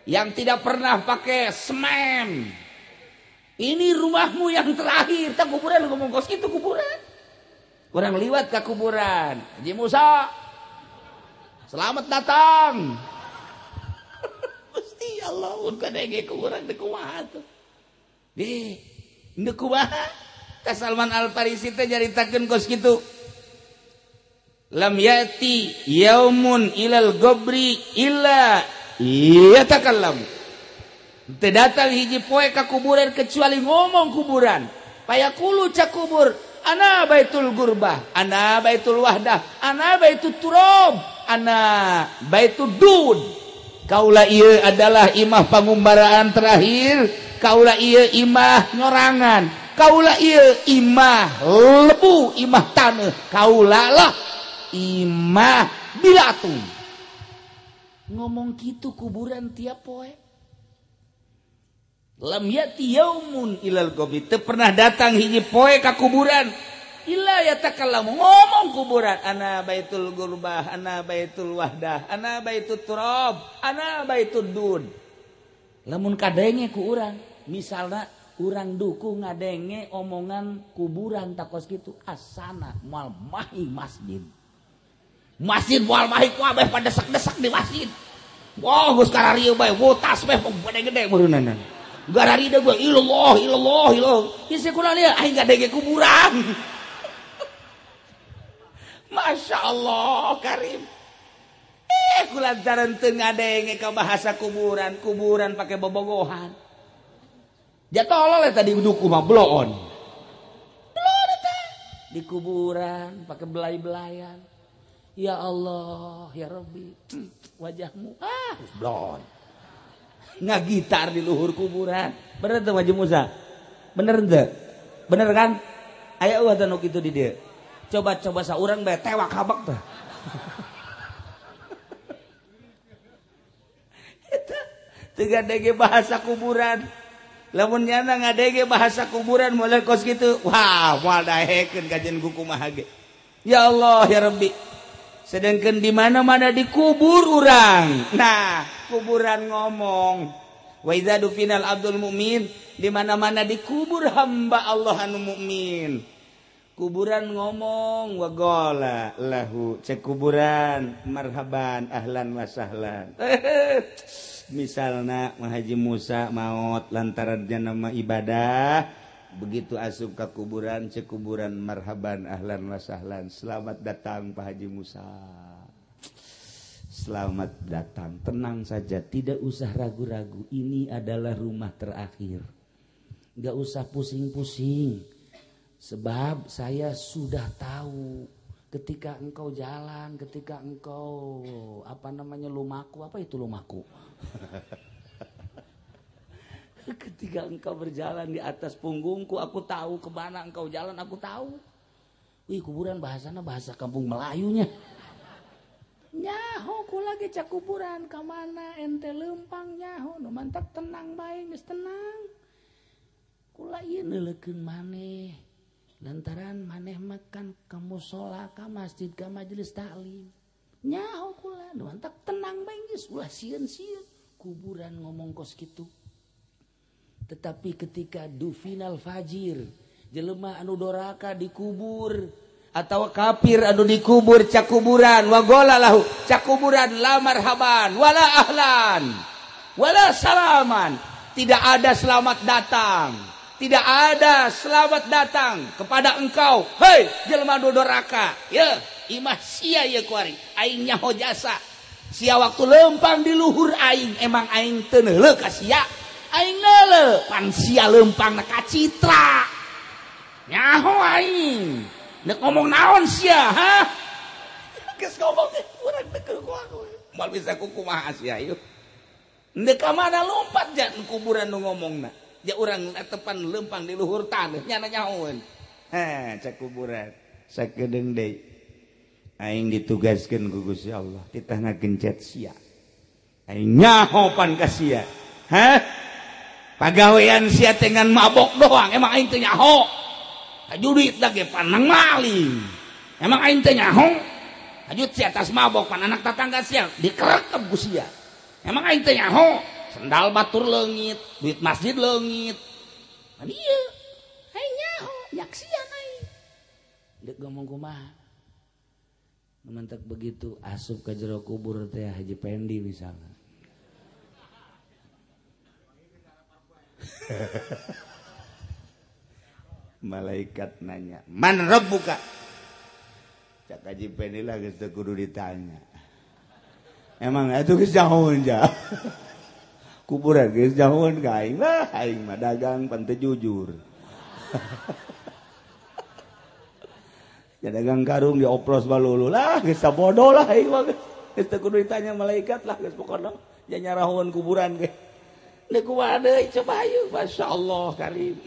yang tidak pernah pakai semen. Ini rumahmu yang terakhir. Tak kuburan ngomong kos itu kuburan. Orang liwat ke kuburan. Haji Musa, selamat datang. Gusti Allah, kadenge kuburan teu kumaha tuh. Deh, ndeu kumaha? Ka Salman Al Farisi teh nyaritakeun kos kitu. Lam yati yaumun ilal gobri illa yatakallam. Teu datang hiji poe ka kuburan kecuali ngomong kuburan. Payaqulu cak kubur, ana baitul gurbah, ana baitul wahdah, ana baitul turab, ana baitul dud. Kaula ieu adalah imah pangumbaraan terakhir, kaula ieu imah nyorangan, kaula ieu imah lebu, imah taneuh, kaula lah imah bilatung. Ngomong kitu kuburan tiap poe. Lam yati yaumun ilal qabri, teu pernah datang hiji poe ka kuburan illa yatakallamu, ngomong kuburan, ana baitul gurbah, ana baitul wahdah, ana baitut turab, ana baitud dud. Lamun kadenge ku urang, misalna urang duku ngadenge omongan kuburan takos kitu, asana moal mahi masjid. Masjid moal mahi ku abeh pada desak-desak di masjid. Wah, geus kararieu bae, wotas bae gede-gede meureunana. Garari deui gue ilallah ilallah ilallah. Ieu kunaon ieu aing ngadenge kuburan. Masya Allah Karim. Kulantaran teu ngadenge ka bahasa kuburan, kuburan pakai bobogohan. Jatolol eta di duku mah bloon. Bloon eta di kuburan pakai belai-belayan. Ya Allah, ya Rabbi, wajahmu ah bloon. Ngagitar di luhur kuburan. Bener teu Haji Musa? Bener teu? Bener kan? Aya eueuh teh nu kitu di dieu. Coba-coba saurang bae tewak habak teh. Eta teu ngadenge bahasa kuburan. Lamun nyana ngadenge bahasa kuburan mulai kos kitu, wah moal daekeun kajian ku kumaha ge. Ya Allah ya Rabbi. Sedangkan di mana-mana dikubur urang. Nah, kuburan ngomong. Wa idza dufinal abdul mukmin, di mana-mana dikubur hamba Allah anu mukmin. Kuburan ngomong wa qala lahu, cek kuburan marhaban ahlan wa sahlan. Misalna Haji Musa maot lantaran nama ibadah, begitu asup ke kuburan, cek kuburan marhaban ahlan wa sahlan, selamat datang Pak Haji Musa. Selamat datang, tenang saja, tidak usah ragu-ragu, ini adalah rumah terakhir. Gak usah pusing-pusing, sebab saya sudah tahu ketika engkau jalan, ketika engkau apa namanya lumaku, apa itu lumaku? Ketika engkau berjalan di atas punggungku, aku tahu kemana engkau jalan, aku tahu. Wih, kuburan bahasana bahasa kampung Melayunya. Nyaho ku lagi cak kuburan ka mana ente lempang nyaho nu mantap tenang bae geus tenang. Kula ieu neuleukeun maneh lantaran maneh makan ka musala ka masjid ka majelis taklim. Nyaho kula nu mantap tenang bae geus ulah sieun-sieun. Kuburan ngomong kos kitu. Tetapi ketika dufinal fajir, jelema anu doraka dikubur atau kafir anu dikubur cak kuburan wa gola lahu cak kuburan la marhaban wala ahlan wala salaman, tidak ada selamat datang, tidak ada selamat datang kepada engkau hei jelema anu doraka ya imah sia ye kuari aing nyaho jasa sia waktu lempang di luhur aing emang aing teu neuleuh ka sia aing neuleuh pan sia lempang na kacitra nyaho aing nek ngomong naon sia ha geus ngomong teh urang teh ku aku moal bisa ku kumaha sia ieu ndek ka mana lompat ja kuburan nu ngomongna ja urang tepan lempang di luhur taneuh nyana nyahoeun ha cek kuburan sakedeung deui aing ditugaskeun ku Gusti Allah titah ngagencet sia aing nyaho pan ka sia ha pagawean sia teh ngan mabok doang emang aing teh nyaho jurit lagi panang maling emang aing teh nyaho hajut sia atas mabok pan anak tetangga sia dikerekep ku sia emang aing teh nyaho sendal batur leungit duit masjid leungit pan ieu aing nyaho nyaksian aing deuk ngomong kumaha mentek begitu asup ka jero kubur teh Haji Pendi misalnya. Malaikat nanya, "Man rabbuka?" Cak Haji Pendi lah geus teu kudu ditanya. Emang atuh geus jauheun ja. Kuburan geus jauheun ka aing lah, aing mah dagang pan teu jujur. Ya dagang karung dioplos balulu lah, geus sabodo lah aing mah geus teu kudu ditanya malaikat lah geus pokona ja nyarahoeun kuburan ge. Deuk kumaha deui coba ayo masyaallah karim.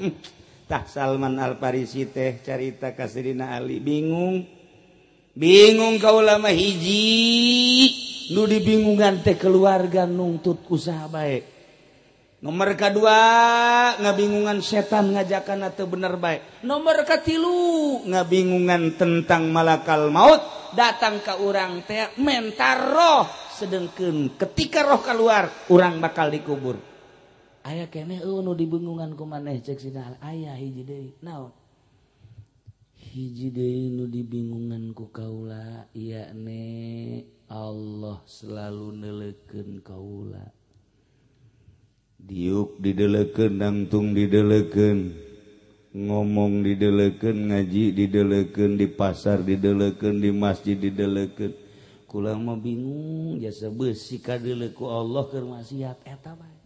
Tah Salman Al-Farisi teh carita ka Sayyidina Ali bingung. Bingung kaula mah hiji nu dibingungan teh keluarga nungtut usaha bae. Nomor kedua ngabingungan setan ngajakan atau bener bae. Nomor katilu ngabingungan tentang malakal maut datang ke urang teh mentar roh sedengkeun ketika roh keluar urang bakal dikubur. Aya keneh eueuh nu dibingungan ku maneh cek Sidina aya hiji deui naon? Hiji deui nu dibingungan ku kaula yakni Allah selalu neuleukeun kaula. Diuk didelekeun, nangtung didelekeun, ngomong didelekeun, ngaji didelekeun, di pasar didelekeun, di masjid didelekeun. Kula mah bingung jasa beusi kadeuleu ku Allah keur maksiat eta bae.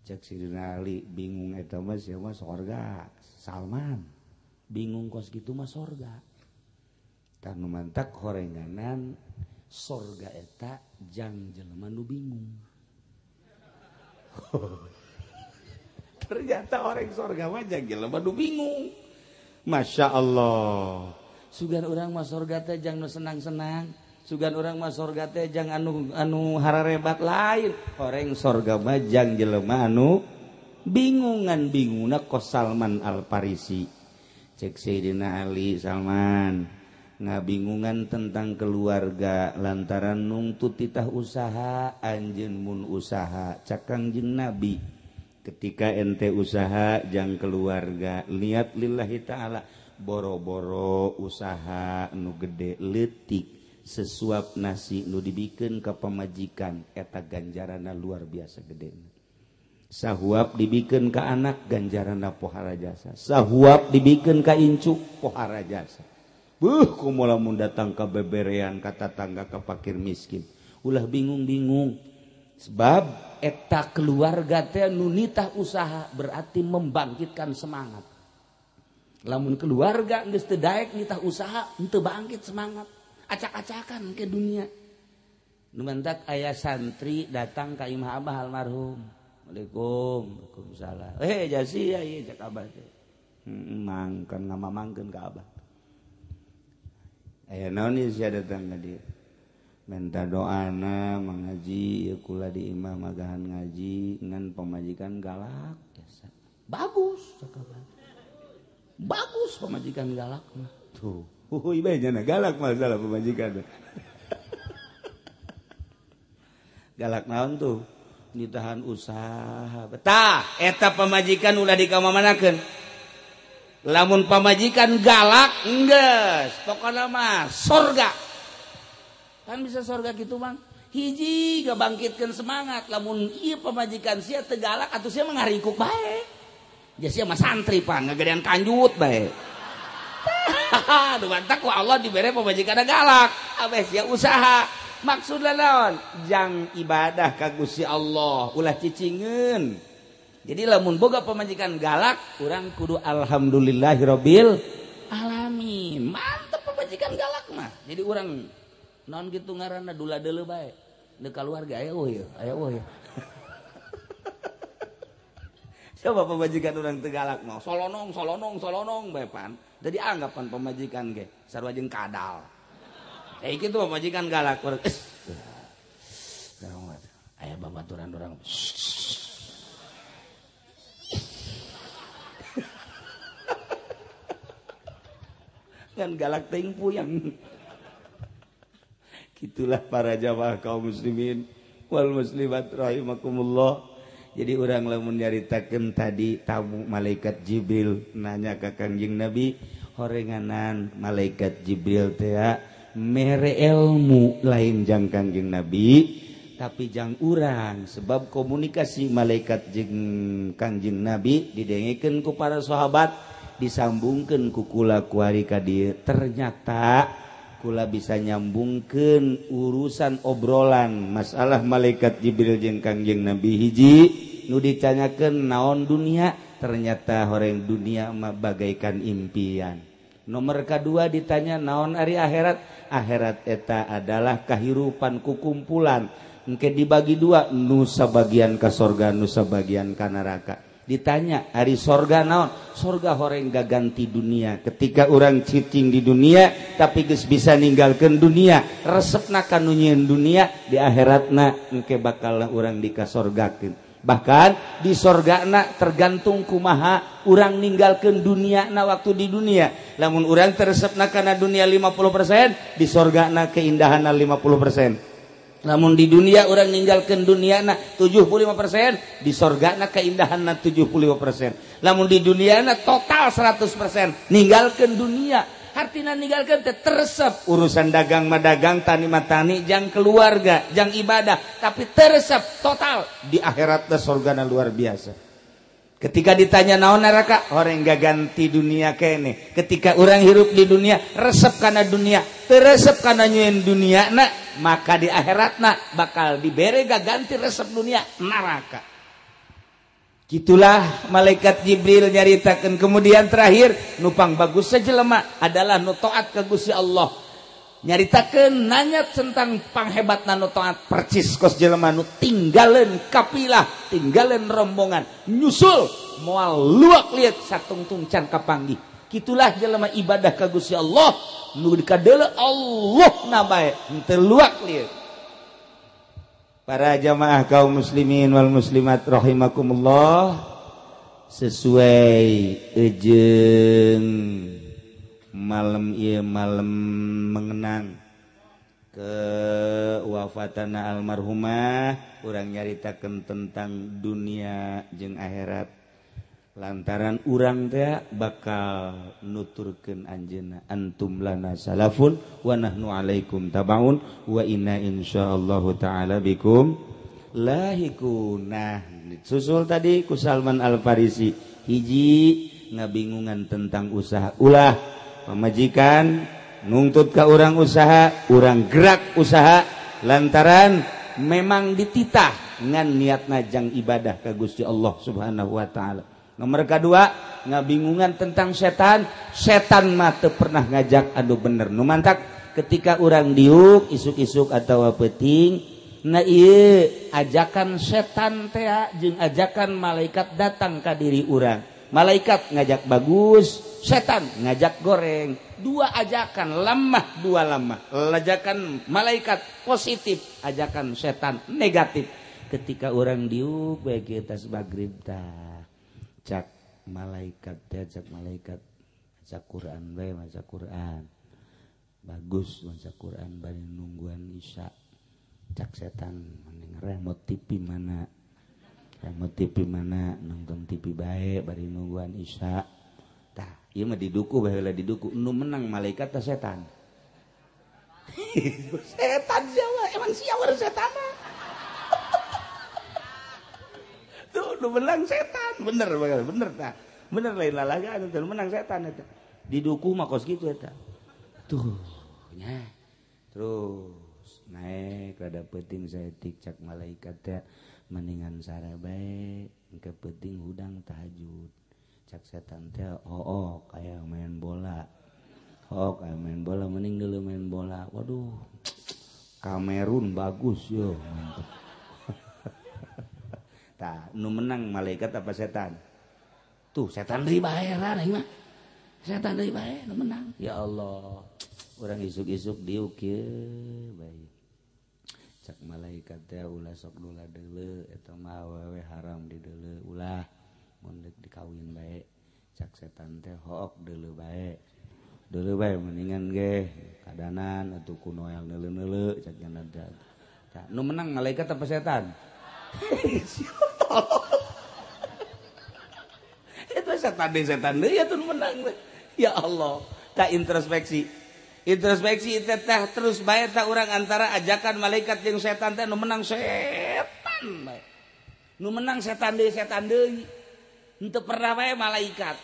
Cek Sidina Ali bingung eta mah sia mah sorga. Salman bingung kos kitu mah sorga. Tah nu mantak horenganan sorga eta jang jelema nu bingung. Ternyata orang sorga mah jang jelema nu bingung. Masya Allah. Sugan urang mah sorga teh jang nu senang-senang. Sugan urang mah sorga teh jang anu hararebat lain. Orang sorga mah jang jelema anu bingungan bingungna kos Salman Al-Farisi. Cek Sayyidina Ali Salman ngabingungan tentang keluarga lantaran nungtut titah usaha anjeun mun usaha cak Kangjeng Nabi ketika ente usaha jang keluarga niat lillahi ta'ala boro-boro usaha nu gede leutik sesuap nasi nu dibikeun ka pamajikan eta ganjaranna luar biasa gedena. Sahuap dibikeun ka anak ganjaranna pohara jasa. Sahuap dibikeun ka incu pohara jasa. Buh kumaha lamun datang ka beberean ka tatangga ka fakir miskin. Ulah bingung-bingung. Sebab eta keluarga teh nu nitah usaha berarti membangkitkan semangat. Lamun keluarga geus teu daek nitah usaha henteu bangkit semangat. Acak-acakan ke dunia. Nu mantak aya santri datang ka imah abah almarhum. Assalamualaikum. Waalaikumsalam. Jasi ya ieu cek abah teh. Mangkeun ngamamangkeun ka abah. Aya naon ieu sia datang ka dieu? Minta doana mengaji ieu kula di imah magahan ngaji ngan pamajikan galak biasa. Bagus cek abah. Bagus pamajikan galak mah. Tuh, huhuy bae nya galak masalah pamajikan. Galak naon tuh? Ditahan usaha. Tah, eta pamajikan ulah dikamamanakeun. Lamun pamajikan galak enggeus, pokona mah sorga. Kan bisa sorga gitu, Bang. Hiji gabangkitkeun semangat, lamun ieu pamajikan sia teu galak atuh sia mah ngaringkuk bae. Ja sia mah santri pan, ngagedean kanjut bae. Aduh mantak ku Allah dibere pamajikan galak, abeh sia usaha. Maksudna naon? Jang ibadah ka Gusti Allah, ulah cicingeun. Jadi lamun boga pamajikan galak, urang kudu alhamdulillahirabbil alamin. Mantep pamajikan galak mah. Jadi urang naon kitu ngaranna dula deuleu bae. Deuk kaluarga aya eueuh ieu, aya eueuh ieu. Coba pamajikan urang teu galak mah, solonong solonong solonong bae pan. Jadi anggapan pamajikan ge sarua jeung kadal. Kayak gitu pamajikan galak urang. Aya babaturan urang. Kan galak teuing puyeng. Gitulah para jamaah kaum muslimin wal muslimat rahimakumullah. Jadi urang lamun nyaritakeun tadi tamu malaikat Jibril nanya ka Kangjeng Nabi, horenganan malaikat Jibril teh mere ilmu lain jang Kangjeng Nabi tapi jang urang, sebab komunikasi malaikat jeung Kangjeng Nabi didengekeun ku para sahabat, disambungkeun ku kula kuari ka dieu. Ternyata kula bisa nyambungkeun urusan obrolan masalah malaikat Jibril jeung Kangjeng Nabi. Hiji nu ditanyakeun naon dunia, ternyata horeng dunia mah bagaikan impian. Nomor kedua ditanya naon ari akhirat, akhirat eta adalah kahirupan kukumpulan, engke dibagi dua, nu sabagian ka sorga nu sabagian ka neraka. Ditanya ari sorga naon, sorga horeng gaganti dunia. Ketika orang cicing di dunia tapi geus bisa ninggalkeun dunia, resepna ka nu nyieun dunia, di akhiratna engke bakal urang dikasorgakeun. Bahkan di sorgana tergantung kumaha urang ninggalkeun dunia na waktu di dunia. Lamun urang teresepna kana dunia 50%, di sorgana keindahanna 50%. Lamun di dunia urang ninggalkeun dunia na 75%, di sorgana keindahanna 75%. Lamun di dunia na total 100%, ninggalkeun dunia. Artina ninggalkeun teh teresep urusan dagang mah dagang, tani mah tani, jang keluarga, jang ibadah, tapi teresep total di akhirat teh sorgana luar biasa. Ketika ditanya naon neraka, horeng gaganti dunia kene. Ketika urang hirup di dunia resep kana dunia, teresep kana nyieun dunia na, maka di akhiratna bakal dibere gaganti resep dunia neraka. Gitulah malaikat Jibril nyaritakeun. Kemudian terakhir nupang bagus sajelema adalah nu taat ka Gusti Allah. Nyaritakeun nanya tentang panghebatna nu taat percis kos jelema nu tinggaleun kapilah, tinggaleun rombongan, nyusul moal luak liat satungtung can kapanggih. Gitulah jelema ibadah ka Gusti Allah nu dikadeuleu Allah na bae henteu luak liat. Para jamaah kaum muslimin wal muslimat rahimakumullah, sesuai ejeng malam ieu malam mengenang kewafatana almarhumah, urang nyaritakeun tentang dunia jeung akhirat. Lantaran urang teh bakal nuturkeun anjeunna, antum lana salafun wa nahnu alaikum tabaun wa inna insyaallahu taala bikum lahikun. Nah, susul tadi ku Salman Al Farisi, hiji ngabingungan tentang usaha, ulah pamajikan nungtut ka urang usaha, urang gerak usaha lantaran memang dititah ngan niatna jang ibadah ka Gusti Allah Subhanahu wa taala. Nomor kedua, ngabingungan tentang setan. Setan mah teu pernah ngajak anu bener. Nu mantak ketika urang diuk isuk-isuk atawa peuting Nah ieu ajakan setan teh jeung ajakan malaikat datang ka diri urang. Malaikat ngajak bagus, setan ngajak goreng. Dua ajakan lemah, dua lemah. Ajakan malaikat positif, ajakan setan negatif. Ketika orang diuk bae kita magrib tah. Cak malaikat teh, cak malaikat maca Quran bae, maca Quran. Bagus maca Quran bari nungguan Isya. Cak setan mending remote TV mana, remote TV mana, nonton TV bae bari nungguan Isya. Tah ieu mah diduku baheula diduku nu menang malaikat tah setan. Setan siapa? Emang siapa setan? Tuh nu menang setan, bener bener tah. Bener lain lalagaan nu menang setan eta. Diduku mah kos kitu eta. Tuh nya. Terus naik rada penting saeutik cak malaikat teh mendingan sare bae engke penting hudang tahajud. Cak setan teh oh kayak main bola. Oh kayak main bola mending dulu main bola. Waduh. Kamerun bagus yo. Tah nu menang malaikat apa setan? Tuh setan deui bae aing mah. Setan deui bae nu menang. Ya Allah. Urang isuk-isuk diuk kieu bae. Cak malaikat teh ulah sok dola deuleu eta mah awewe haram di deuleu ulah mun deuk dikawin bae. Cak setan teh hook deuleu bae. Deuleu bae mendingan ge kadanan atuh ku Noel neuleu-neuleu cak nya teh. Tah nu menang malaikat apa setan? Itu setan deui atuh menang. Ya Allah, tak introspeksi. Introspeksi teh terus bae tah urang antara ajakan malaikat jeung setan teh nu menang setan bae. Nu menang setan deui. Henteu pernah bae malaikat.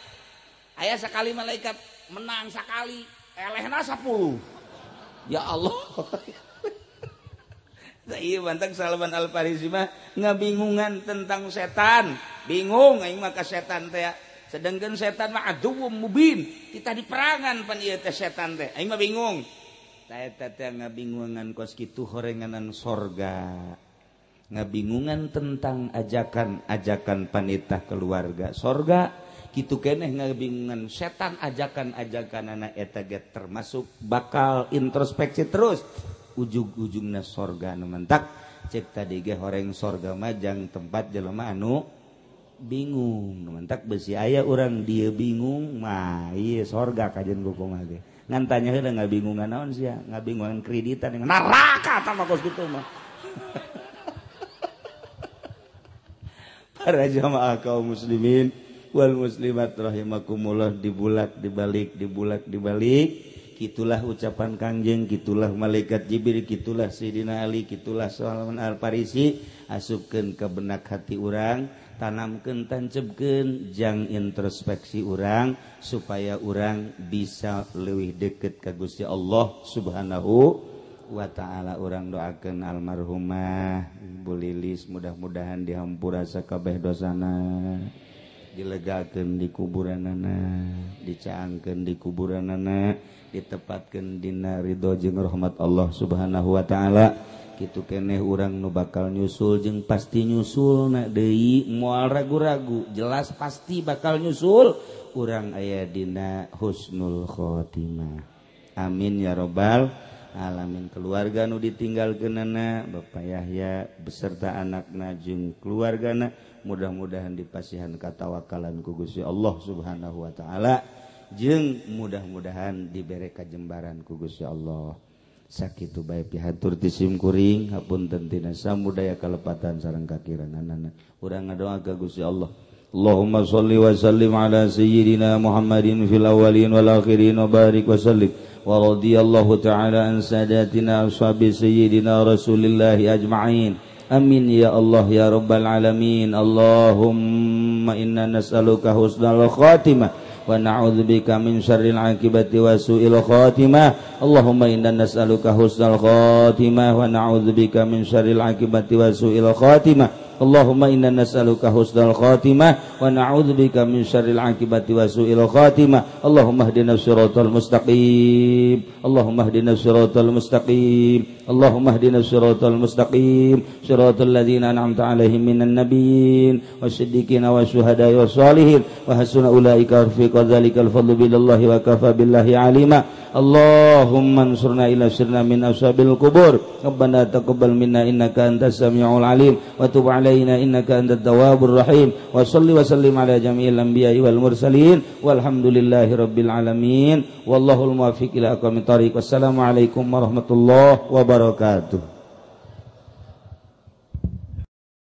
Aya sekali malaikat menang sekali, elehna 10. Ya Allah. Tah ieu bantang Salman Al-Farisi mah ngabingungan tentang setan. Bingung aing mah ka setan teh. Sedangkan setan mah aduwwum mubin, kita diperangan pan ieu teh setan teh. Aing mah bingung. Tah eta teh ngabingungan kos kitu horenganan sorga. Ngabingungan tentang ajakan-ajakan panitah keluarga sorga, kitu keneh ngabingungan setan ajakan-ajakanana eta ge termasuk bakal introspeksi terus ujug-ujugna sorga nu mentak cek tadi ge horeng sorga mah jang tempat jelema anu bingung mentak besi aya urang dia bingung mah ieu sorga kajen kumaha ge ngan tanya heula ngabingungan naon sia ngabingungan kreditan neraka tah mah kos kitu mah. Para jamaah kaum muslimin wal muslimat rahimakumullah, dibulak dibalik dibulak dibalik kitulah ucapan Kangjeng, kitulah malaikat Jibril, kitulah Sayyidina Ali, kitulah Salman Al-Farisi. Asupkeun ke benak hati urang, tanamkeun tancebkeun jang introspeksi urang supaya urang bisa leuwih deket ka Gusti Allah Subhanahu wa ta'ala. Urang doakeun almarhumah Ibu Lilis mudah-mudahan dihampura sakabeh dosana, dilegakeun di kuburanana, dicaangkeun di kuburanana, ditepatkeun dina ridho jeung rahmat Allah Subhanahu wa ta'ala. Kitu keneh urang nu bakal nyusul jeung pasti nyusul na deui moal ragu-ragu, jelas pasti bakal nyusul urang aya dina husnul khotimah. Amin ya robbal alamin. Keluarga nu ditinggalkeunana Bapak Yahya beserta anakna jeung keluargana mudah-mudahan dipasihan katawakalan ku Gusti Allah Subhanahu wa taala jeung mudah-mudahan dibere kajembaran ku Gusti Allah. Sakitu bae pihatur ti sim kuring hapunten tina samudaya kalepatan sareng kakiranganana. Urang ngadoa ka Gusti Allah. Allahumma sholli wa sallim ala sayyidina Muhammadin fil awwalin wal akhirin wa barik wa sallim. Wa radiyallahu ta'ala an sadatina ashabi sayyidina Rasulillahi ajma'in. Amin ya Allah ya rabbal alamin. Allahumma inna nas'aluka husnal khatimah wa na'udzubika min syarril akibati wa su'il khatimah. Allahumma inna nas'aluka husnal khatimah wa na'udzubika min syarril akibati wa su'il khatimah. Allahumma inna nas'aluka husnal khatimah wa na'udzubika min syarril akibati wa su'il khatimah. Allahumma ihdinas siratal mustaqim. Allahumma ihdinas siratal mustaqim. Allahumma ihdinas siratal mustaqim. Siratal ladzina an'amta 'alaihim minan nabiyyin wasiddiqin wasyuhada'i wassalihin wa hasuna ulaika rafiqa. Dzalikal fadlu billahi wa kafa billahi alima. Allahumma ansurna ila sirna min ashabil qubur. Rabbana taqabbal minna innaka antas samiul alim wa tub alaina innaka antat tawwabur rahim. Wa salli wa sallim ala jami'il anbiya'i wal mursalin walhamdulillahi rabbil alamin. Wallahul muwaffiq ila aqwamit thariq. Wassalamu alaikum warahmatullahi wabarakatuh.